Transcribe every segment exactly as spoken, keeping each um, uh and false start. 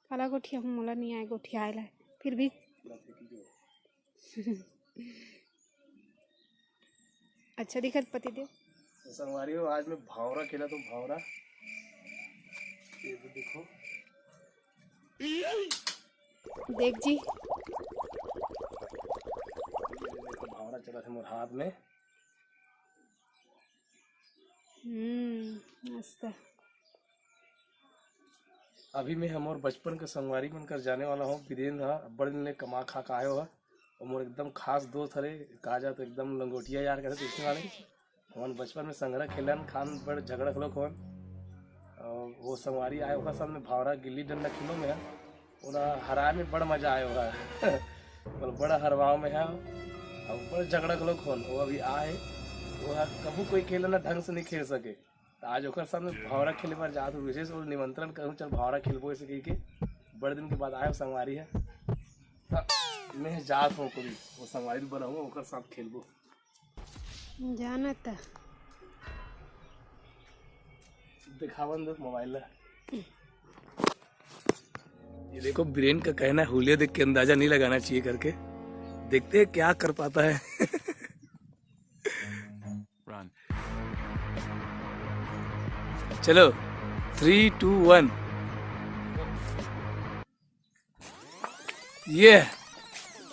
काला गोठिया हूँ, मोला नहीं आए गोठिया आए ला, फिर भी। अच्छा दिखत पति देव। तो संगवारी हो, आज मैं भावरा खेला तो भावरा, ये तो देखो। देख जी। ये देखो, भावरा चला था मोर हाथ में। हम्म, मस्त। अभी मैं हमर बचपन के संगवारी मन कर जाने वाला हूँ। वीरेंद्र ह अब्बड़ दिन ले कमा खा के आयो ह, और मोर एकदम खास दोस्त हरे, कहा जाए तो एकदम लंगोटिया यार कहते देखने वाले। हमन बचपन में संघरा खेलन खान, बड़ झगड़ा खलोक होन। और वो संगवारी आए, ओकर साथ में भावरा गिल्ली डंडा खेलो में ह, ओला हराए में बड़ मजा आए ओला। बोल बड़ा हरवाव में ह, और बड़ झगड़ा खलोक होन। वो अभी आए, वो ह कभू कोई खेल ना ढंग से नहीं खेल सके। तो आज ओकर साथ में भावरा खेले बर जात हूँ, विशेष ओला निमंत्रण करूँ, चल भावरा खेलबो ऐसे कह के। बड़े दिन के बाद आए संगवारी ह, तो मैं जात हूँ कोई वो संगवारी बनाऊँ, ओकर साथ खेलबो। जाना त। दिखावन दो मोबाइल ला। ये देखो, वीरेन का कहना है हुलिया देख के अंदाजा नहीं लगाना चाहिए करके। देखते हैं क्या कर पाता है। चलो, थ्री टू वन। ये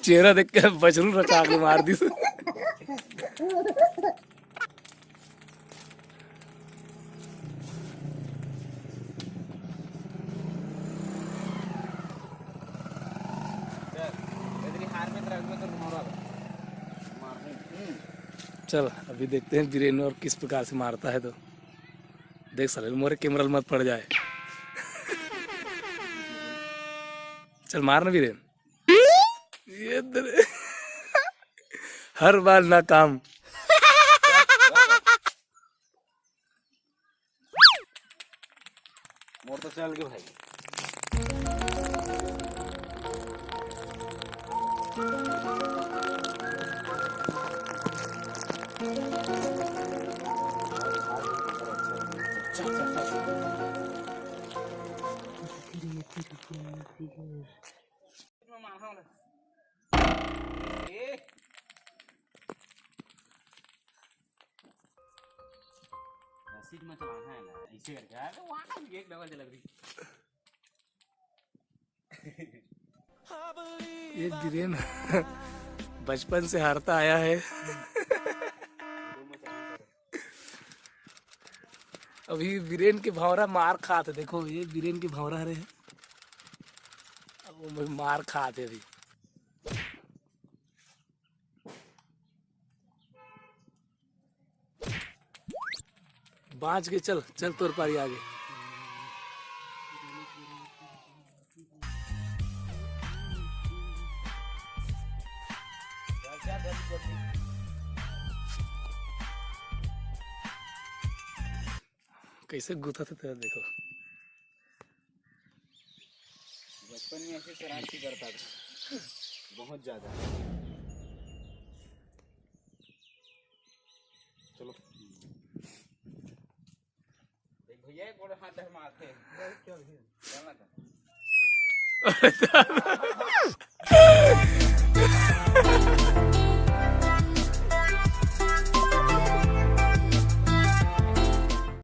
चेहरा देख के बछरू रचा के मार दी। चल, अभी देखते हैं वीरेन और किस प्रकार से मारता है। तो देख साले, मोरे कैमरा मत पड़ जाए। चल मार ना वीरेन। ये तेरे हर बार नाकाम। मोर तो चल गए भाई। रसीद में चलाना है ना, ऐसे करके। अरे वाह, एक डबल चला रही। ये वीरेन बचपन से हारता आया है। अभी वीरेन के भौंरा मार खात है, देखो ये वीरेन के भौंरा रहे हैं, अब वो मार खात है अभी। बाँच के चल, चल तोर पारी आगे। कैसे गुथा थे तेरा, देखो। बचपन में ऐसे शरारती करता था, बहुत ज्यादा। चलो। देख भैया, एक गोड़ हाथ धर मारते हैं। चलना था।